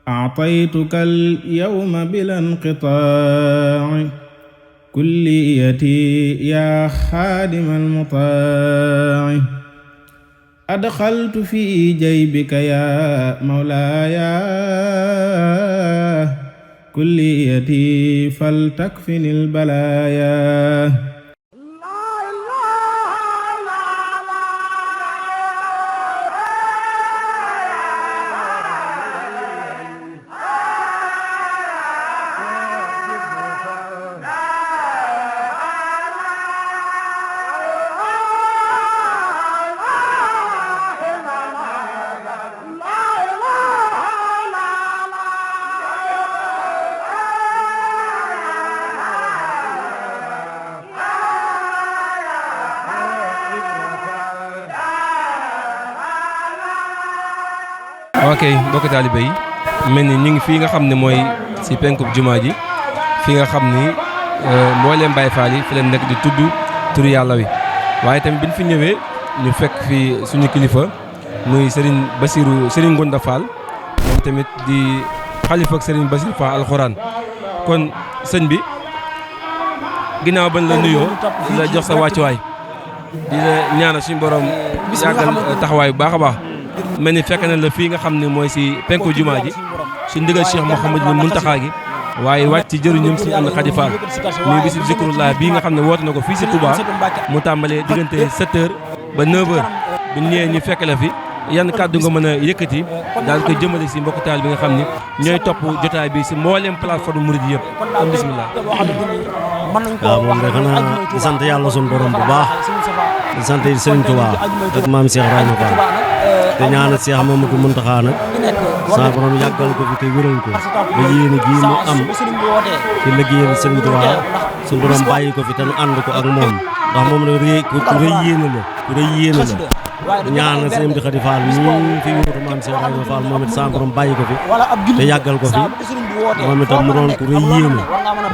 أعطيتك اليوم بلا انقطاع كليتي يا خادم المطاع أدخلت في جيبك يا مولاي كليتي فلتكفني البلايا ok mbokk taalibe yi mel ni ñu ngi fii nga xam ne mooy si penkub jumaa ji fi nga xam ni mbooleem Baay Faal yi fi leen nekk di tudd turu yàlla wi waaye tamit bi ñu fi ñëwee ñu fekk fi suñu kilifa muy Serigne Bassirou Serigne Ngounda Fall moom tamit di xalifa ak Serigne Bassirou Fall alxuraan kon sëñ bi ginnaaw bañ la nuyoo di la jox sa wàccuwaay di la ñaanal suñu borom yàggal taxawaay bu baax a baax mel ni fekk na la fii nga xam ne mooy si penku jumaa ji su ndigal Cheikh Mouhamadou Mountakha gi waaye wàcc ci jëriñum si Amdi Khady Fall muy bisu zikrullah bii nga xam ne woote na ko fii si Touba mu tàmbalee diggante 7h ba 9h bu ñëwee ñu fekk la fi yan kàddu nga mën a yëkkati daal ko jëmale si mbokku taal bi nga xam ni ñooy topp jotaay bi si mbooleem plateforme murid yëpp kon bismillah. waaw moom de xanaa di sant yàlla sunu borom bu baax di sant Serigne Touba ak maam Cheikh Ibrahima Fall te ñaanal Cheikh Mamadou Mountakha nag sa borom yàggal ko fi te wéral ko ba yéene gi mu am ci liggéeyal Serigne Touba sunu borom bàyyi ko fi te nu ànd ko ak moom ndax moom la ku rëy yéene la ku rëy yéene la ñaanal Serigne Amdi Khady Fall ñii fi wuutu maam Cheikh Ibrahima Fall moom it sa borom bàyyi ko fi te yàggal ko fi moom itam mu doon ku rëy yéene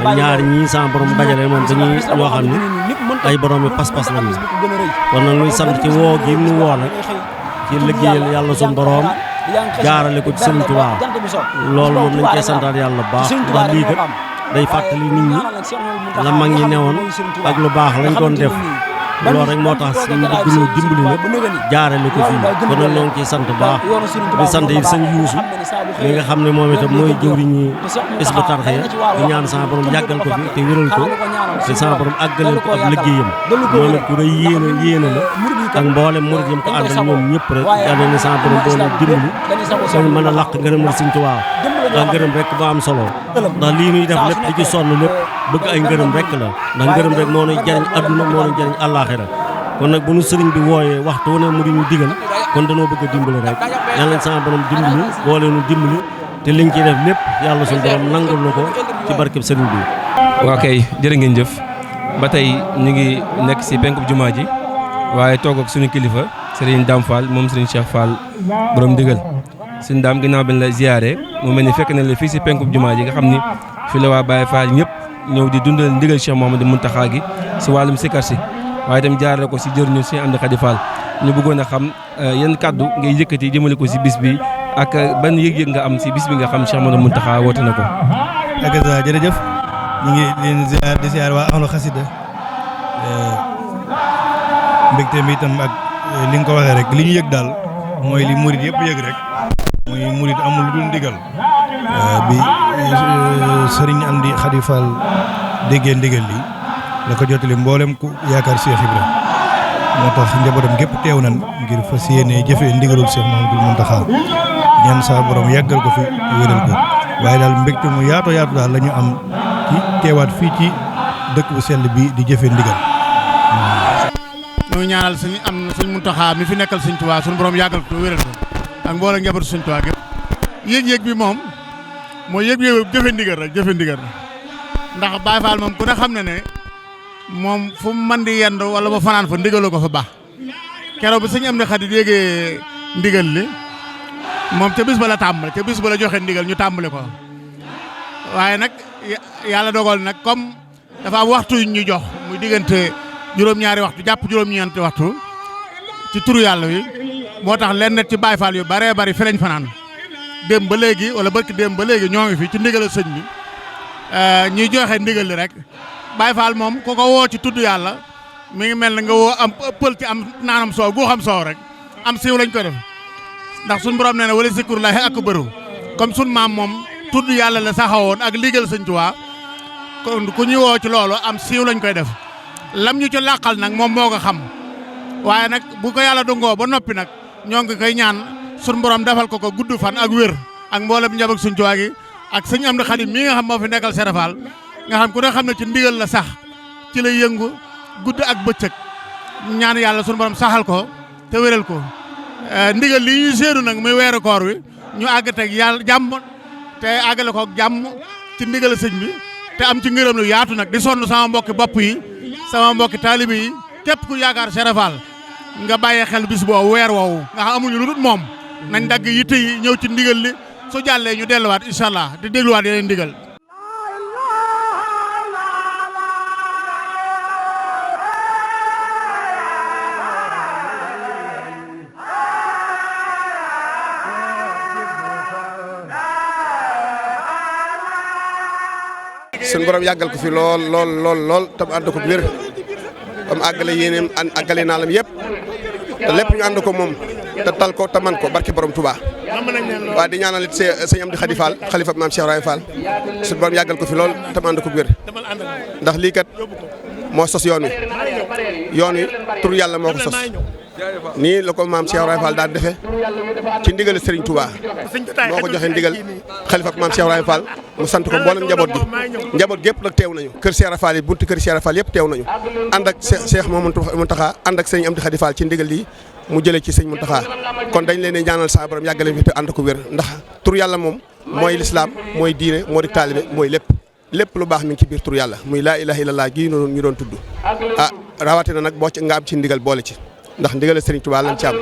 te ñaar ñii sa borom dajale moom dañuy ñoo xam ni ay borom yi pas-pas lañu kon nag muy sant ci woo gi mu woo nag ci liggéeyal yàlla sunu borom jaarale ko ci Serigne Touba loolu moom lañ koy santaat yàlla bu baax ndax lii kat day fàttali nit ñi la mag ñi newoon ak lu baax lañ doon def loolu rek moo tax ñu bëgg ñu dimbali nag jaarale ko fii kon nag ñoo ngi ciy sant bu baax di sant yi sëñ Yuusu mi nga xam ne moom itam mooy jëwriñu Hizbut Tarqiyyah di ñaan sama borom yàggal ko fi te wéral ko te sama borom àggaleel ko ak liggéeyam moom it ku rëy yéene la ak mboolem murid yam ko àndal ñoom ñëpp rek yàlla na sama borom boole dimbali dañ mën a làq ngërëm la Sëñ Tuubaa ndax ngërëm rek ba am solo ndax lii ñuy def lépp di ci sonn lépp bëgg ay ngërëm rek la ndax ngërëm rek moo ñuy jariñ adduna moo ñuy jariñ àllaaxira kon nag bu ñu sëriñ bi wooyee waxtu wu ne mu di ñu digal kon dañoo bëgg a dimbali rek yàlla na sama borom dimbali boole nu dimbali te liñ ciy def lépp yàlla suñu borom nangul na ko ci barkeb sëriñ bi. waa kay jërë ngeen jëf ba tey ñu ngi nekk si penkub jumaa ji waaye toog ak suñu kilifa Serigne Dame Fall moom Serigne Cheikh Fall borom digal suñu daam ginnaaw bañ la ziyaare mu mel ni fekk na la fii si penkub jumaa ji nga xam ni fi la waa Baye Fall ñëpp ñëw di dundal ndigal Cheikh Mouhamadou Mountakha gi si wàllum sikar si waaye itam jaarale ko si jëriñu si Amdi Khady Fall ñu bëggoon a xam yan kàddu ngay yëkkati jëmale ko si bis bi ak ban yëg-yëg nga am si bis bi nga xam Cheikh Mouhamadou Mountakha woote na ko. ak jërëjëf ñu ngi leen di ziar waa ahlu xasida mbégte mi itam ak li nga ko waxee rek li ñu yëg daal mooy li murid yëpp yëg rek mooy murid amul lu dul ndigal bi Serigne Amdi Khady Fall déggee ndigal li la ko jotali mboolem ku yaakaar Cheikh Ibra moo tax njabootam gépp teew nan ngir fas yéene jëfee ndigalul Cheikh Mouhamadou Mountakha ñaan saa borom yàggal ko fi wéral ko waaye daal mbégte mu yaatu daal la ñu am ci teewaat fii ci dëkk bu sell bi di jëfee ndigal. ñu ñaanal suñ Mountakha mi fi nekkal Sëñ Tuubaa suñu borom yàggal ko wéral ko ak mboolem njabootu Sëñ Tuubaa gépp yëg-yëg bi moom mooy yëg-yëg jëfe ndigal rek jëfe ndigal ndax Baye Fall moom ku ne xam ne ne moom fu mu mën di yendu wala ba fanaan fa ndigaloo ko fa baax keroog bi Sëñ Amdi Khady yéegee ndigal li moom ca bis ba la tàmbale ca bis ba la joxe ndigal ñu tàmbale ko waaye nag yàlla dogal nag comme dafa am waxtu yu ñu jox muy diggante juróom-ñaari waxtu jàpp juróom-ñeenti waxtu ci turu yàlla wi moo tax leen net ci Baye Fall yu baree bari fi lañ fanaan démb ba léegi wala barki démb ba léegi ñoo ngi fi ci ndigal sëñ bi ñuy joxe ndigal li rek Baye Fall moom ku ko woo ci tudd yàlla mi ngi mel ne nga woo am pël ci am naanam soow gu xam soow rek am siiw lañ ko def ndax suñ borom nee na wala zikrullahi akbaru comme sun maam moom tudd yàlla la saxawoon ak liggéeyal sëñ Tuubaa kon ku ñuy woo ci loolu am siiw lañ koy def lam ñu ci làqal nag moom moo ko xam waaye nag bu ko yàlla dungoo ba noppi nag ñoo ngi koy ñaan sun borom defal ko gudd fan ak wér ak mboolem njaboot sëñ Tuubaa gi ak sëñ Amdi Xaadim mi nga xam moo fi nekkal Serafal nga xam ku ne xam ne ci ndigal la sax ci lay yëngu gudd ak bëccëg ñaan yàlla sun borom saxal ko te wéral ko ndigal li ñuy séenu nag muy weeru koor wi ñu àgg teg yàlla jàmm te àggale ko jàmm ci ndigal sëñ bi te am ci ngërëm lu yaatu nag di sonn sama mbokki bopp yi sama mbokki taalibe yi képp ku yaakaar Serafal nga bàyyee xel bis boobu weer woowu nga xam amuñu lu dul moom nañ dagg yitte yi ñëw ci ndigal li su jàllee ñu delluwaat incha allah di dégluwaat yeneen ndigal. suñu borom yàggal ko fi lool tam ànd ko wér am àggale yéeneem àggale naalam yëpp te lépp ñu ànd ko moom te tal ko te man ko barke borom Touba waaye di ñaanal it sëñ Amdi Khady Fall xalifa maam Cheikh Ibrahima Fall suñu borom yàggal ko fi lool tam ànd ko wér ndax lii kat moo sos yoon wi tur yàlla moo ko sos nii la ko maam Cheikh Ibrahima Fall daan defee ci ndigal Serigne Touba moo ko joxe ndigal xalifa maam Cheikh Ibrahima Fall mu sant ko mboolem njaboot gépp nag teew nañu kër Cheikh Fall yi buntu kër Cheikh Fall yëpp teew nañu ànd ak Cheikh Mountakha ànd ak sëñ Amdi Khady Fall ci ndigal lii mu jëlee ci sëñ Mountakha kon dañ leen di ñaanal sa borom yàggale fi te ànd ko wér ndax tur yàlla moom mooy lislaam mooy diine moo di taalibe mooy lépp lu baax mi ngi ci biir tur yàlla muy laa ilaha illallah gii ñu doon tudd rawatina nag boo ci nga am ci ndigal boole ci ndax ndigal Serigne Touba lañ ci am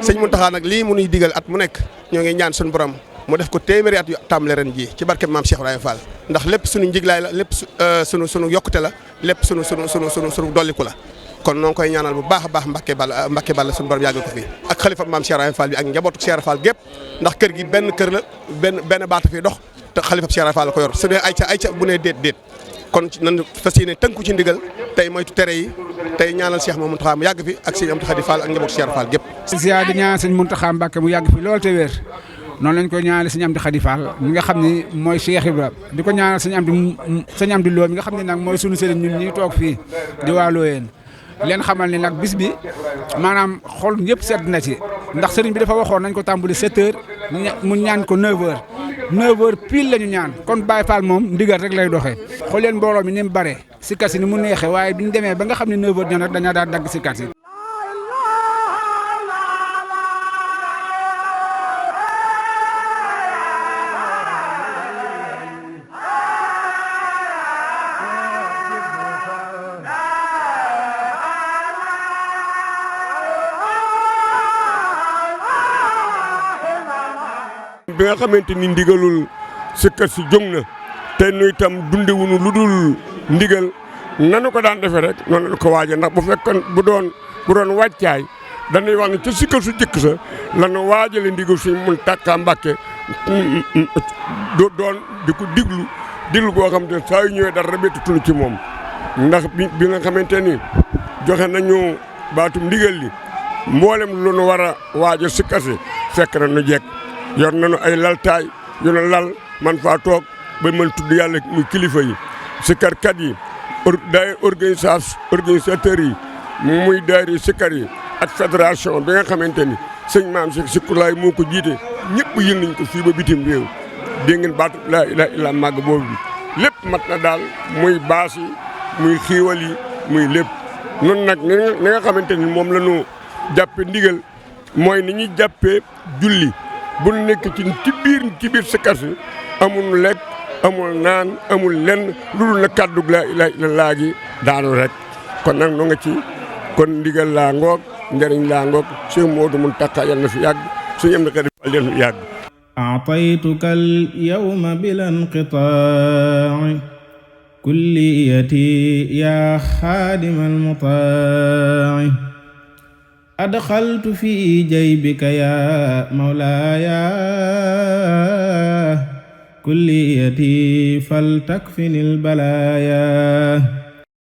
sëñ Mountakha nag lii mu nuy digal at mu nekk ñoo ngi ñaan suñu borom mu def ko téeméeri at yu tàmbale ren jii ci barke maam Cheikh Ibrahima Fall ndax lépp suñu njiglaay la lépp sunu yokkute la lépp sunu dolliku la kon noo ngi koy ñaanal bu baax a baax Mbacke Balla suñu borom yàggal ko fi ak xalifa maam Cheikh Ibrahima Fall bi ak njabootu Cheikh Ibrahima Fall gépp ndax kër gi benn kër la benn baata fi dox te xalifa Cheikh Ibrahima Fall la ko yor su dee ayca bu ne déet kon nan fas yéene tënku ci ndigal tey moytu tere yi tey ñaanal Cheikh Mountakha mu yàgg fi ak sëñ Amdi Khady Fall ak njabootu Cheikh Fall gépp ziar di ñaan sëñ Mountakha Mbacke mu yàgg fi lool te wér noonu lañ ko ñaanal sëñ Amdi Khady Fall mi nga xam ni mooy Cheikh Ibra di ko ñaanal sëñ Amdi Lo mi nga xam ne nag mooy sunu sëriñ ñun ñi toog fii di waa Looyeen leen xamal ni nag bis bi maanaam xol ñëpp sedd na ci ndax sëriñ bi dafa waxoon nañ ko tàmbali 7 heures mu ñaan ko 9 heures 9 heures pile la ñu ñaan kon Baye Fall moom ndigal rek lay doxee xool leen mbooloo mi ni mu bare si kat si ni mu neexee waaye bi ñu demee ba nga xam ne 9 heures ñoom nag dañoo daal dagg si kat si bi nga xamante ni ndigalul sikkar si jóg na te nu itam dundewuñu lu dul ndigal nanu ko daan defee rek noonu la ko waaje ndax bu fekkoon bu doon wàccaay dañuy wax ne ca sikkar su jëkk sa lanu waajale ndigal suñ Mountakha Mbacké doon di ko diglu boo xam te saa yu ñëwee dara bettuñu ci moom ndax bi nga xamante ni joxe nañu baatum ndigal li mboolem lu nu war a waaje sikkar si fekk na nu jekk yor nañu ay laltaay yu ne lal man faa toog ba mën tudd yàlla muy kilifa yi sikkarkat yi daay organisateurs yi muy daayira sikkar yi ak fédération bi nga xamante ni sëñ maam Cheikh Sikulaay moo ko jiite ñëpp yël nañ ko fii ba bitim réew dégg ngeen baatu laa ilaaha illa màgg boobu bi lépp mat na daal muy baas yi muy xiiwal yi muy lépp noonu nag ni nga xamante ni moom la ñu jàppe ndigal mooy ni ñuy jàppee julli bu nekk ci biir sikkar si amul lekk amul naan amul lenn lu dul na kàddu laa ilaaha illallaah gi daanu rek kon nag nu nga ci kon ndigal laa ngoog njëriñ laa ngoog Cheikh Modou Mountakha yal na fi yàgg suñu am na Khady Fall yal na fi yàgg أعطيتك اليوم بلا انقطاع كليتي يا خادم المطاع adxaltu fi jaybika ya mawlaaya kulliyati faltakfini albalaaya